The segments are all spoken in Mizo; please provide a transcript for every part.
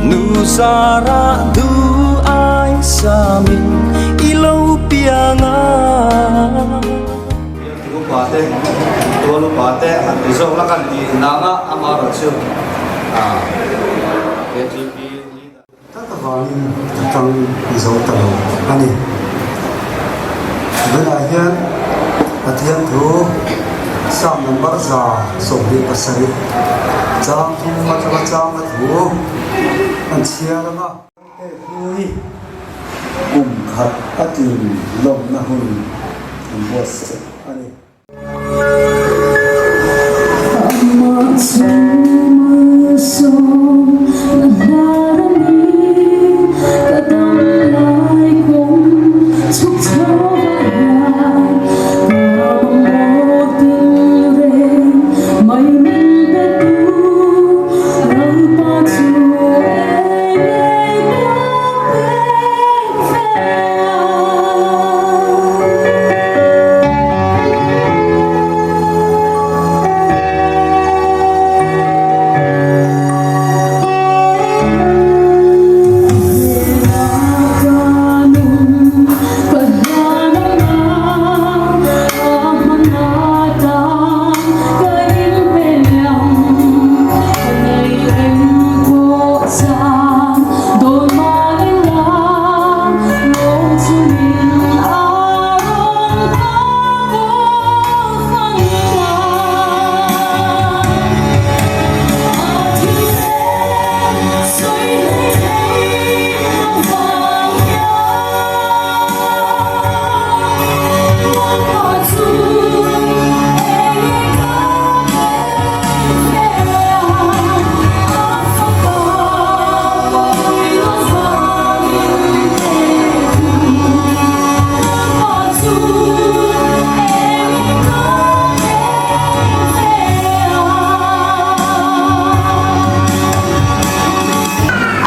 Nu zarah duh ai samin i lo piang a. Ti upa te, tual upa te han ti zawk la kan ti nang a, amaherawhchu KTP leader. Tak avangin ka tang zo ta lo a ni. Tunah hian Pathian thu Psalm number 127 chang thum atanga changa thu an chhiar ang a. He thu hi kum khat a tlin lawmna hun an buatsaih a ni.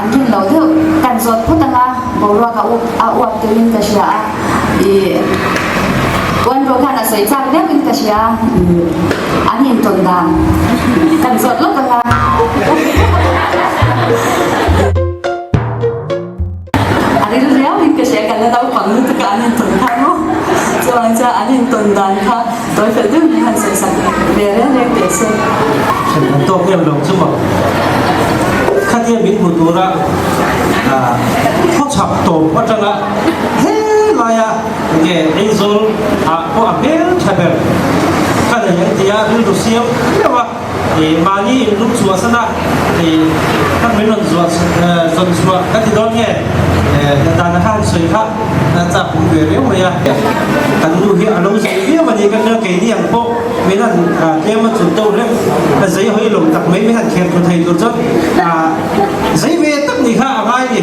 An rin loh deuh kan zawt phawt anga boruak a up a uap deuhin ka hria a ih One ro khan a sawi chak deuhin ka hria a an intawn dan kan zawt lawk anga. A ril riau in ka hria kan la naupang lutuk a an intawn kha maw chuan chuan an intawn dan kha tawi fel deuh in han sawi sak ve reng reng teh se. An tawk em lo chu maw? Khatia min hmu tura khawchhak tawp atanga helaia nge Aizawl ah pawh a hmel tha ber ka nei ang tia rilru siam viau a. Mahni in lung chhuah san a, kan min rawn zuah zawn chhuah ka ti dawn nge? Dan a kha han sawi kha chak pum ve riau mai a. Kan nu hi a lo zei viau a ni ka nia, keini ang pawh min han tlem a chun to hlek a zei hawi lo tak mai min han kher thu thei tur chuan zei ve tak ni kha a ngai ni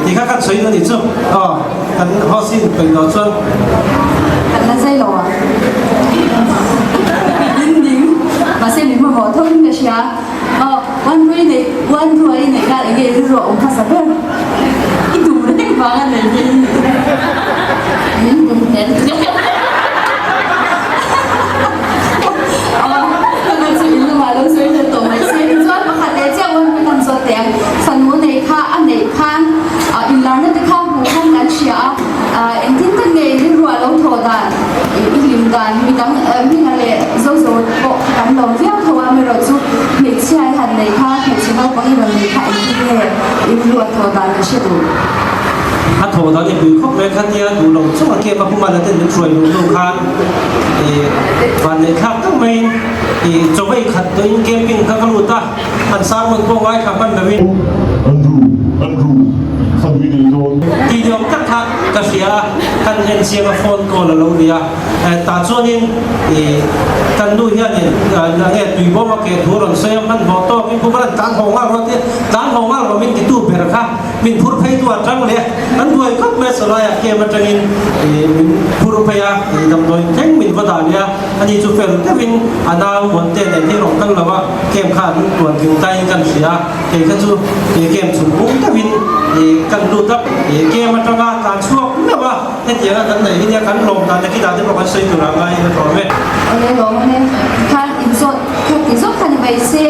tih kha kan sawi na ni chu aw kan host in peih lo chuan. Kan la zei lo a. Ding ding. Mahse min hmahmawh tho in ka hria. Aw, one ruai nei, one ruai nei khan enge i rilru a awm hmasa ber. I duh reng vang a nei hi. Min bum hmel. Aw, ka chu in lamah lo sawi let tawh mai se. Tichuan pakhat leh chiah one ruai kan zawt teh ang. Fanu nei kha a neih khan inlarna te kha hmuh khan kan hria a. Engtin tak nge i rilru a lo thawh dan, i hlim dan, midang hminga leh zo zo pawh kha kan lawm viau tho a, amaherawh chu hmeichhia i han nei kha, hmeichhe naupang i rawn nei kha engtin nge i rilru a thawh dan ka hre duh. A thawh dan i pui khawp mai kha nia duh lo chung a kem a pumana ten min hruai luh hnu khan i vanneih thlak deuh maiin i chawei khat tawhin camping kha ka lut a. An sermon pawh ngaithla hman loin. Andrew, Andrew, ka nui nei dawn. Tih ni awm tak kha ka hria a, kan en chiang a phone call a lo ni a, tah chuanin ih kan nu hianin nge tuibawm a keh thu a rawn sawi a, hmanhmawh tawkin pu Maran tlan haw nghal rawh tia tlan haw nghal rawh min titu ber kha min phur phei tu a tang leh a, kan buai khawp mai a sawlaiah camp atangin ih min phur phei a, ih damdawi thleng min va dah leh a. Ani chu fel deuhin a nau Muante nen hi rawn kal lo a, camp kha an tuan tling tain kan hria a, kei kha chu camp chhung bung deuhin kan lut a, camp atanga tlan chhuak meuh a, hetianga kan neih hi nia kan lawm dan leh khitah te pawh kan sawi tur ah ngaiin a tlawm e. Awle lawm awm e, khan inzawt kha ti zawk kha ni mai se,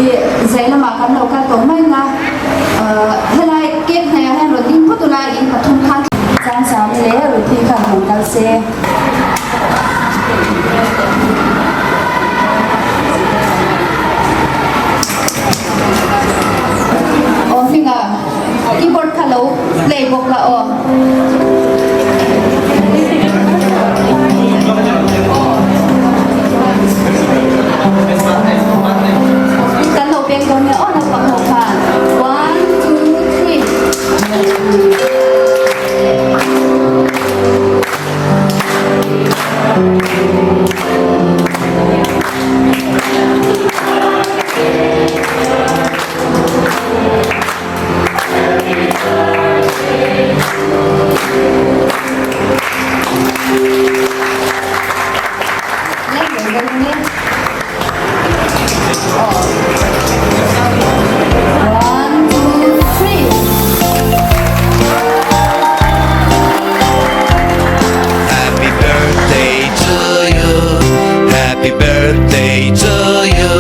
i zai lamah kan lo kal tawh mai ang a. rawh se. Aw hminga keyboard kha lo play bawk la aw. Kan lo peng dawn nia aw naupang ho khan. One, two, three. One, two, three. Happy birthday to you. Happy birthday to you.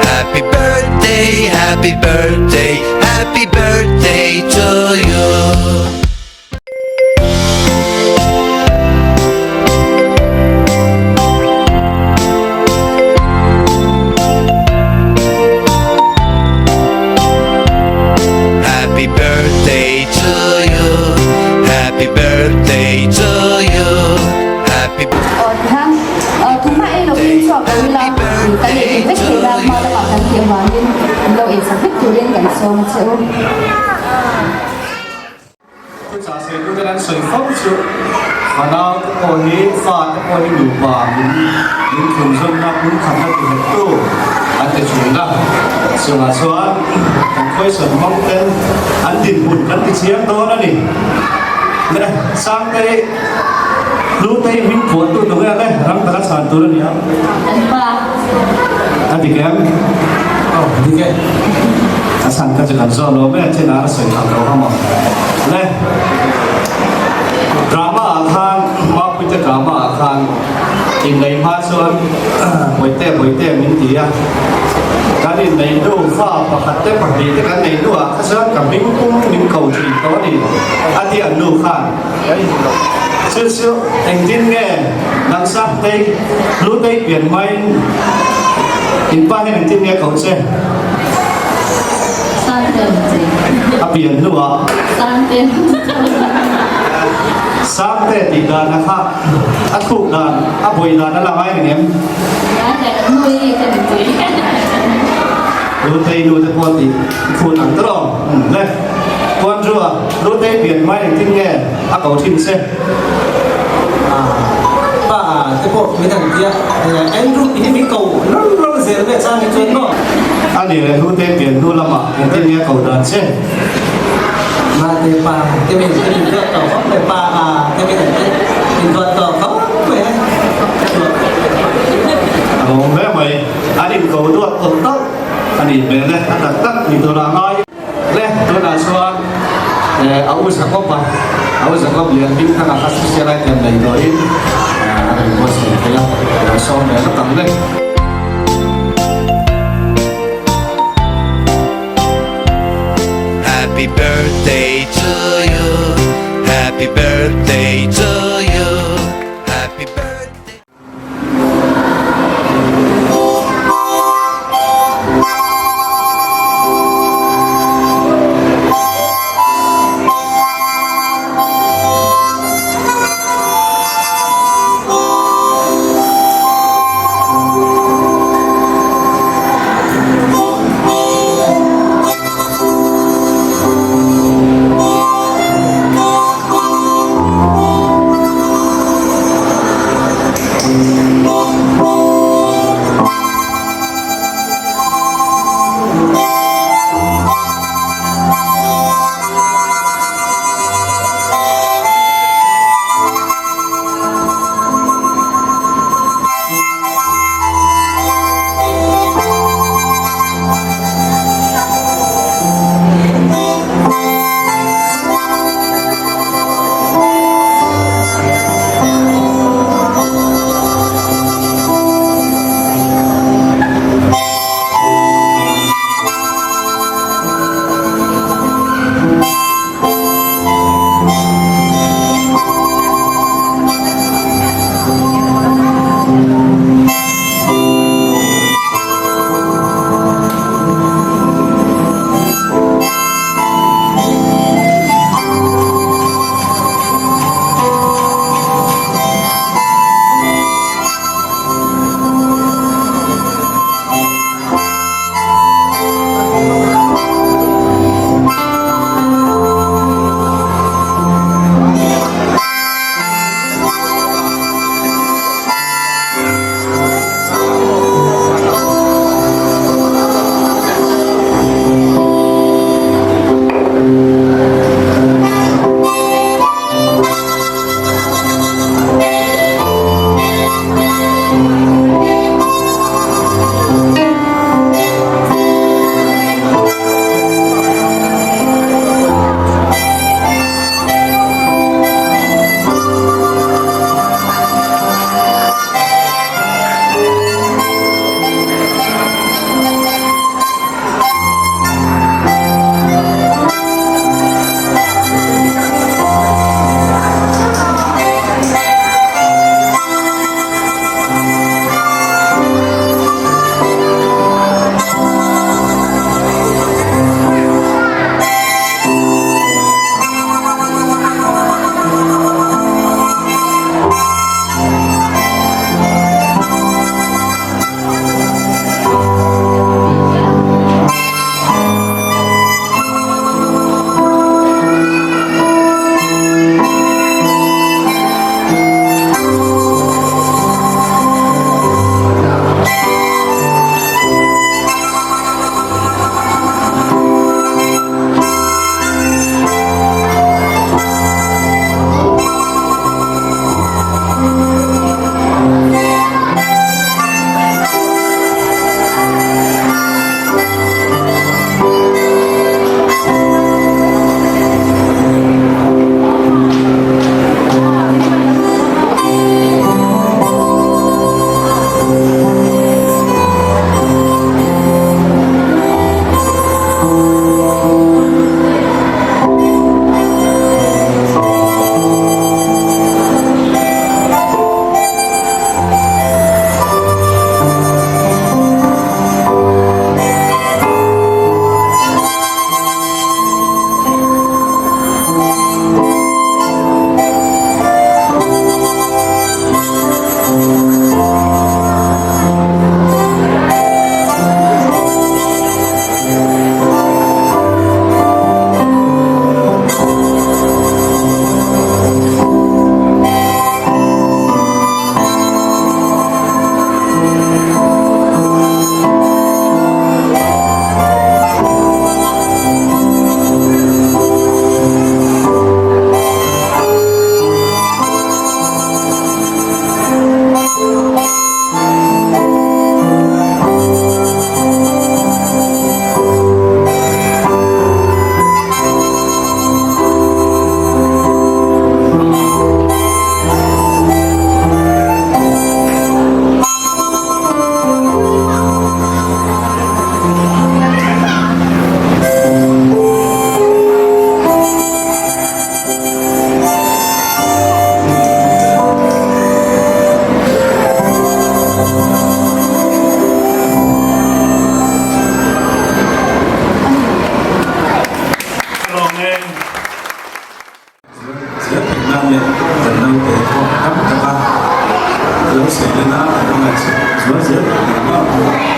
Happy birthday, happy birthday, happy birthday to you. Happy birthday to you. Happy birthday to you. Happy Aw tihian tumah ei lovin chhuak lo ila kan ei vek thei la hma lamah kan tih avangin min lo eisak vek turin kan sawm a che u. Thuchah sawitu ten an sawi fo chu fanau te pawh hi fa te pawh hi nupa min min thlunzawmna hmun khatna ti hettu an ti thin a. Chungah chuan kan khawisawn hmang ten an dinhmun kan ti chiang dawn a ni. Le Sangtei Hlutei hming phuahtu tu nge le ram taka chhan tur a ni ang. An pa. A dik em? Aw dik e. A chhan kha chu kan zawh lo mai a thin a, a sawi tham lo kha maw. Le drama ah khan Mapuite drama ah khan inneih hma chuan Bawihte Bawihte min ti a, kan inneih hnu fa pakhat te pahnih te kan neih hnuah kha chuan ka hming pum min ko thin tawh a ni a ti an nu khan. Chu chu engtin nge nang Saktei Hlutei pian hmain in pa hian engtin nge ko che? A pian hnuah. Sangte tih dan a kha a thluk dan a bawi dan a la ngai reng em? Hlutei nu te pawh tih phut ang tawh le. Puanrua, Rutei pian hmai engtin nge a ko thin che? Pa te pawh min han ti a, Andrew tih hi min ko ram ram zel ve chang hi chuan maw? A ni le, Rutei pian hnu lamah engtin nge a ko dan che? Mate pa te min te min duat tawh khawp mai, pa a te min han ti, min duat tawh khawp mai a. A lawm hle mai, an inko duat tawlh tawlh a nih hmel e, a tak tak ni tur a ngai. Le, tunah chuan a u Jacob a, a u Jacob lian hming thangah kha social item nei tawhin a rawn buatsaih thei a, lo sawm leh lawk ang le. Happy birthday to you, happy birthday to you, happy birthday. zel tawh ang a.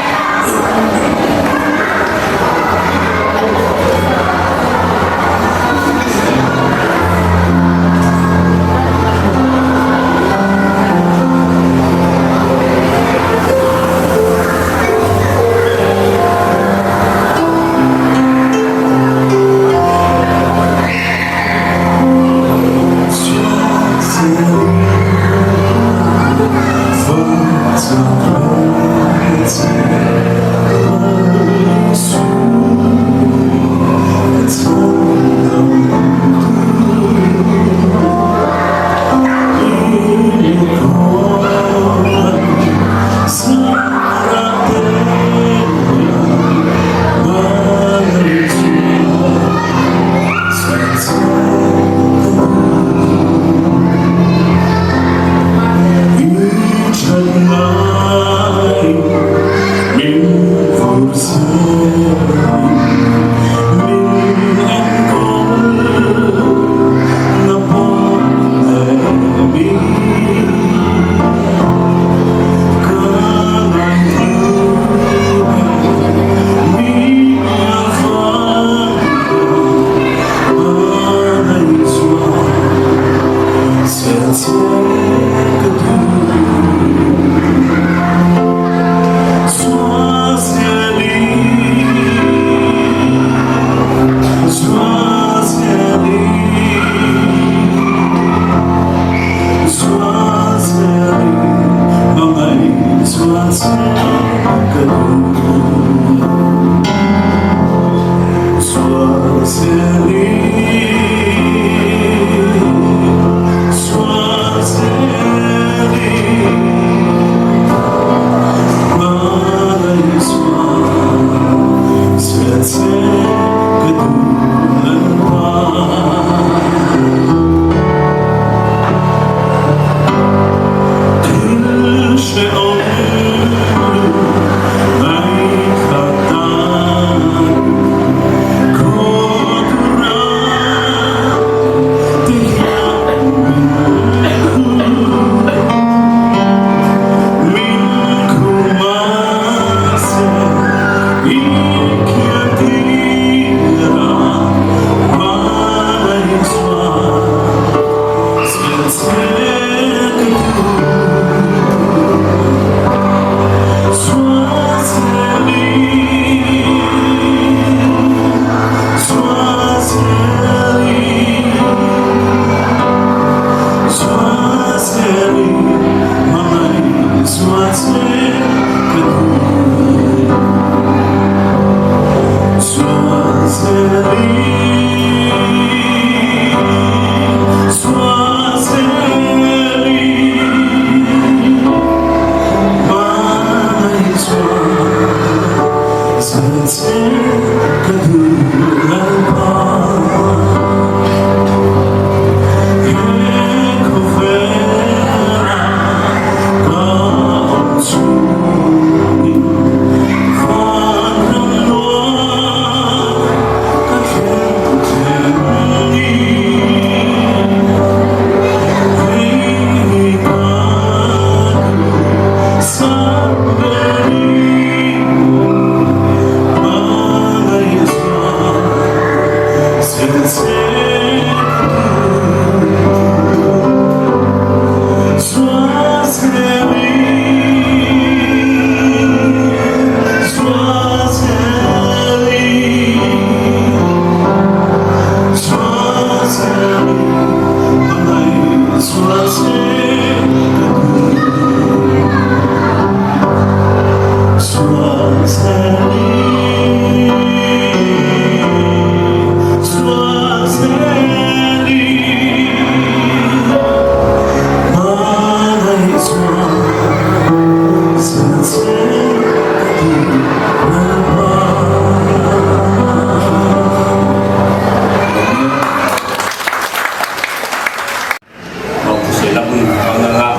Lawmthusawi lam ang anga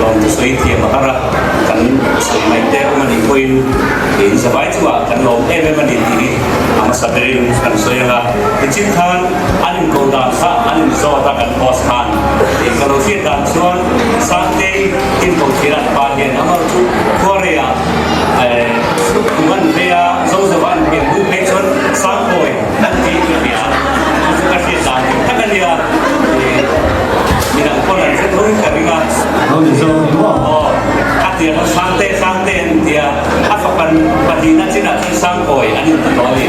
lawmthusawi thiam a har a, kan sawi mai te awm a nih pawhin In zavai chungah kan lawm em em a ni tih hi a hmasa berin kan sawi ang a. Nichin khan an inko dan kha an inzawt a kan boss khan ka lo hriat dan chuan Sangtei inko thir an pa hian amah chu khuareiah kum an vei a, Zozova an pian hnu phei chuan Sangkawi an tih ka hria a, chu chu ka hriat dan dik tak a nia. Midang pawn an hre tho in ka ring a. Lo ni zawk ni maw? Aw, a tir kha Sangte Sangte an inti a, a fapa pahnihna chinah chuan Sangkawi an inti tawh a ni.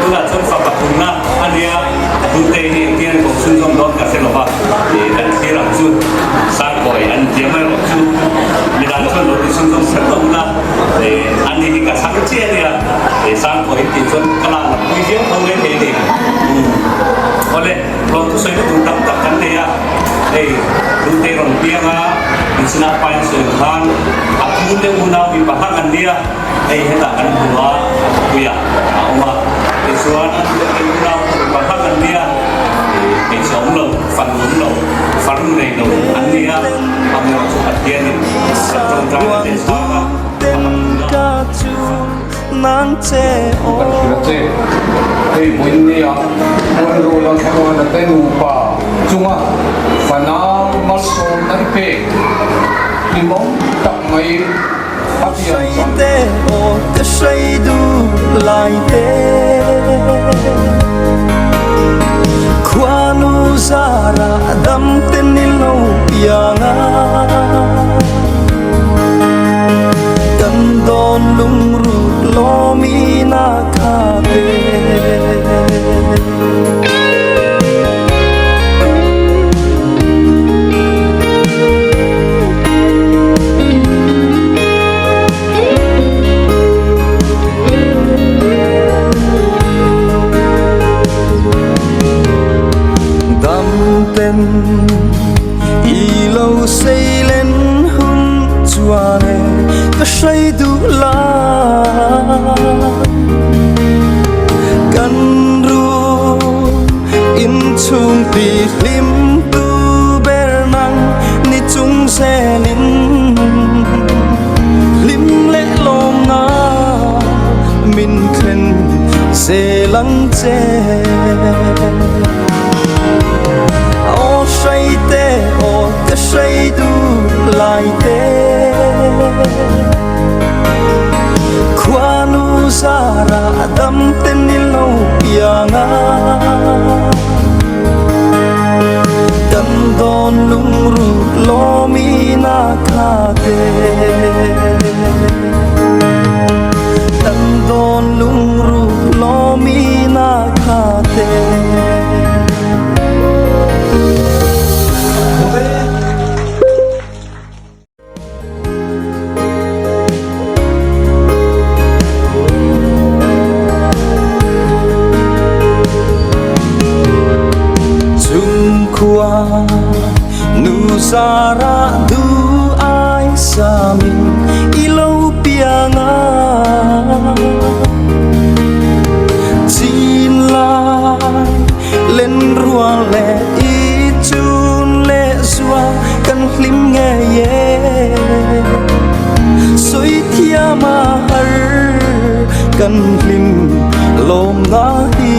Tunah chuan fapa thumna a nia, a hnute hi engtin an koh chhunzawm dawn ka hre lo va, kan thlir ang chu Sangkawi an inti a, amaherawh chu midang chuan lo ti chhunzawm kher lo ula, ani hi ka chhang chiah a nia, Sangkawi intih chuan ka lak nat pui viau tho mai thei a ni. Awle. Rawn thusawi na tur tam tak kan nei a, hei Hlutei rawn piang a, Nichinah pain sawi ang khan a pu te unau mipa hlang an nia, hei hetah kan hmu a, a khawpuiah a awm a, tichuan a pu te unau pawh mipa hlang an nia, hmeichhe awm lo, fanu awm lo, farnu nei lo an nia, amaherawh chu Pathianin kan tawngtai na leh chhang a, a pathumna. Kan hria che, hei vawiinnia Puanruala Thlamuana te nupa chunga fanau malsawmna i pek hlimawm tak mai a pian cham. Kan dawn lungruk lawmin a khat e. Damten I lo sei len hun chuan e ka hrai duh la Kan ru in chhung ti hlim tu ber nang ni chung zelin Hlim leh lawm na min thlen zel ang che. Aw hrai te aw ka hrai duh lai te Khuanu zara dam te ni lo piang a Kan dawn lungruk lawmin a khat e Kan dawn lungruk lawmin a khat e. Chungkhua nu zara du ai samin i lo piang a Chin lai len rual leh i chun leh zua kan hlim ngei e Sawi thiam a har kan hlim lawm na hi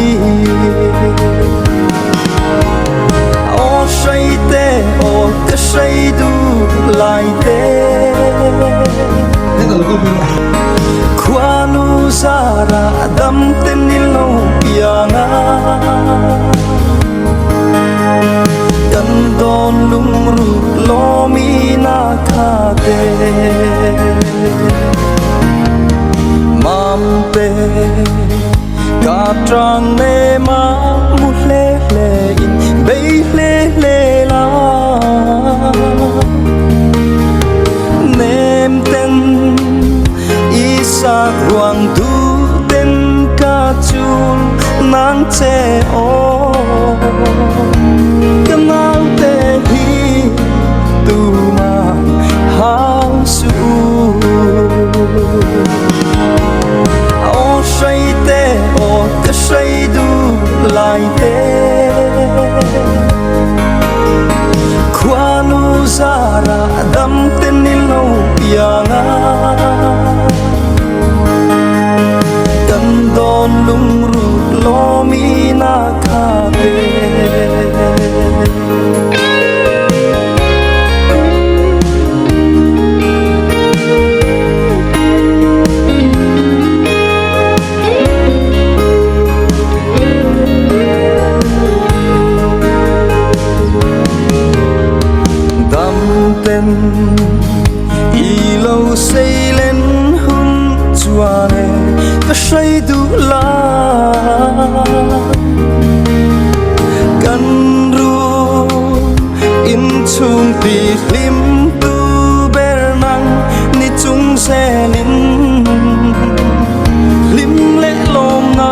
Aw hrai te aw ka hrai duh lai te Khuanu zara dam te ni lo piang a Kan dawn lungruk lawmin a khat e Mamte ka tang nem a mu hle hle in bei hle hle la Nem ten i sak ruang duh ten ka chul nang che aw Ka naute hi tumah hau suh u Aw hrai te aw ka hrai duh lai te Khuanu zara dam te ni lo piang a. Ka hrai duh lai Kan ru inchhung ti hlim tu ber nang ni chung zelin Hlim leh lawmna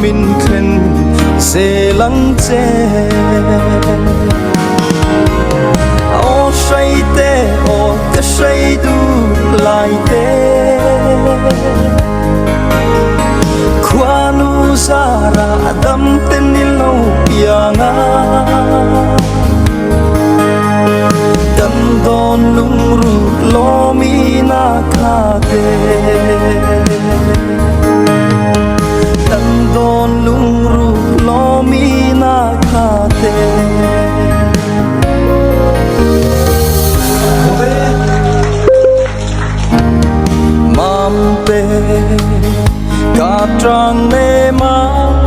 min thlen zel ang che. Aw hrai te aw ka hrai duh lai te Khuanu zara dam te ni lo piang a Kan dawn lungruk lawmi na kha te Kan dawn lungruk lawmi na kha te. Mamte ka tang ne ma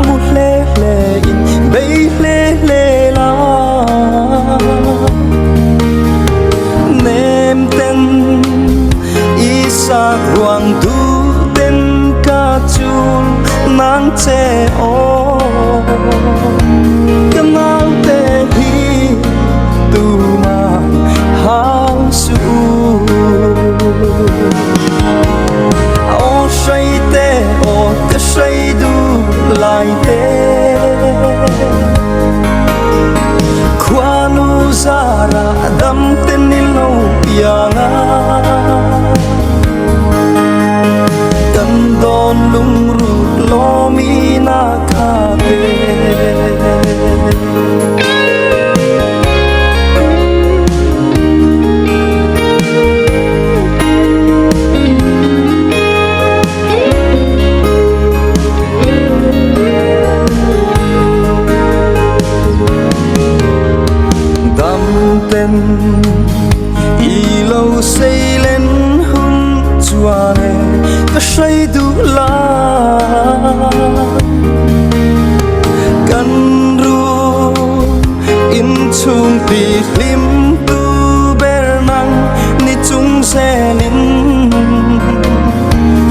mu hle hle in bei hle hle la Nem ten i sak ruang du ten ka chul nang che aw Ka naute hi tumah hau suh Aw hrai te aw ka hrai duh lai te Khuanu zara dam te ni lo piang a Kan dawn lungruk lawmi na kha te. Dam ten i lo seilen hun chuan e ka hrai duh lai Kan ru inchhung ti hlim tu ber nang ni chung zelin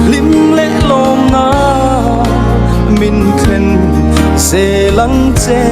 Hlim leh lawmna min thlen zel ang che.